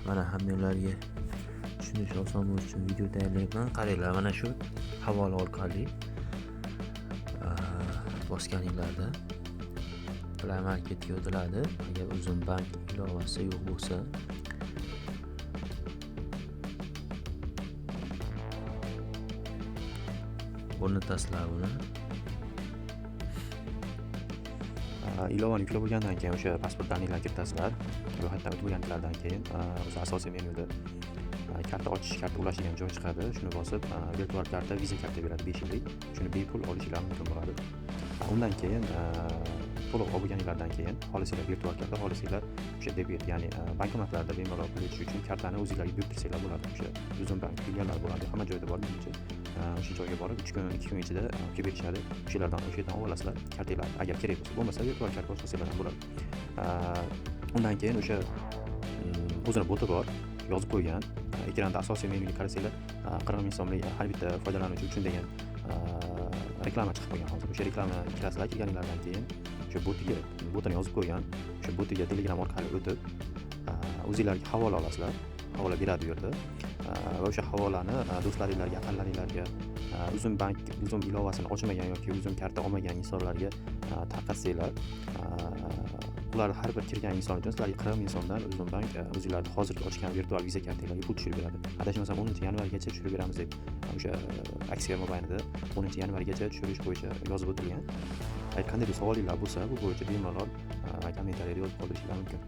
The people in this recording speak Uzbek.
Mana hammanglarga tushunish oson bo'lishi uchun video tayyorlayapman. Qaranglar, mana shu havola orqali bosganinglarda Play Marketga o'tiladi. Agar Uzum bank ilovasi yo'q bo'lsa, o'rnatasizlar buni. Ilovani yuklab bo'lgandan keyin o'sha pasport данныйlarni kiritasizlar. Ro'yxatdan o'tib bo'lganlardan keyin o'sha asosiy menyuda karta ochish, karta ulash degan joy chiqadi. Shuni bosib, virtual karta, Visa karta beradi 5 yillik. Shuni bepul olishinglar mumkin bo'ladi. Undan keyin to'liq olib bo'lganinglardan keyin xohlasanglar virtual karta, xohlasanglar o'sha debet, ya'ni bankomatlarda bemalol pul yechish uchun kartani o'zinglarga buyurtirsanglar bo'ladi. O'sha Uzum bank filiallari bo'ladi, hamma joyda bor menimcha. O'sha joyga borib 3 kun, 2 kun ichida olib berishadi. O'shalardan o'sha yerdan olib olasizlar kartanglar agar kerak bo'lsa. Bo'lmasa virtual karta ochsanglar ham bo'ladi. Undan keyin o'sha o'zini boti bor, yozib qo'ygan. Ekranda asosiy menyuga qarasanglar, 40 ming so'mlik har bitta foydalanuvchi uchun degan reklama chiqib qo'ygan hozir. O'sha reklama kirasizlar, kirganinglardan keyin o'sha botiga, botini yozib qo'ygan. O'sha botiga Telegram orqali o'tib, o'zinglarga havola olasizlar. Havola beradi u yerda. Va o'sha havolani do'stlaringlarga, yaqinlaringlarga, Uzum bank, Uzum ilovasini ochmagan yoki Uzum karta olmagan insonlarga tarqatsanglar, ular har bir kirgan inson uchun sizlarga 40 ming so'mdan Uzum bank o'zinglarni hozirgi ochgan virtual Visa kartanglarga pul tushirib beradi. Adashmasam 10-yanvargacha tushirib beramiz deb o'sha aksiya mobaynida 10-yanvargacha tushirish bo'yicha yozib o'tilgan. Agar qandaydir savolinglar bo'lsa, bu bo'yicha bemalol kommentariyada yozib qoldirishingiz mumkin.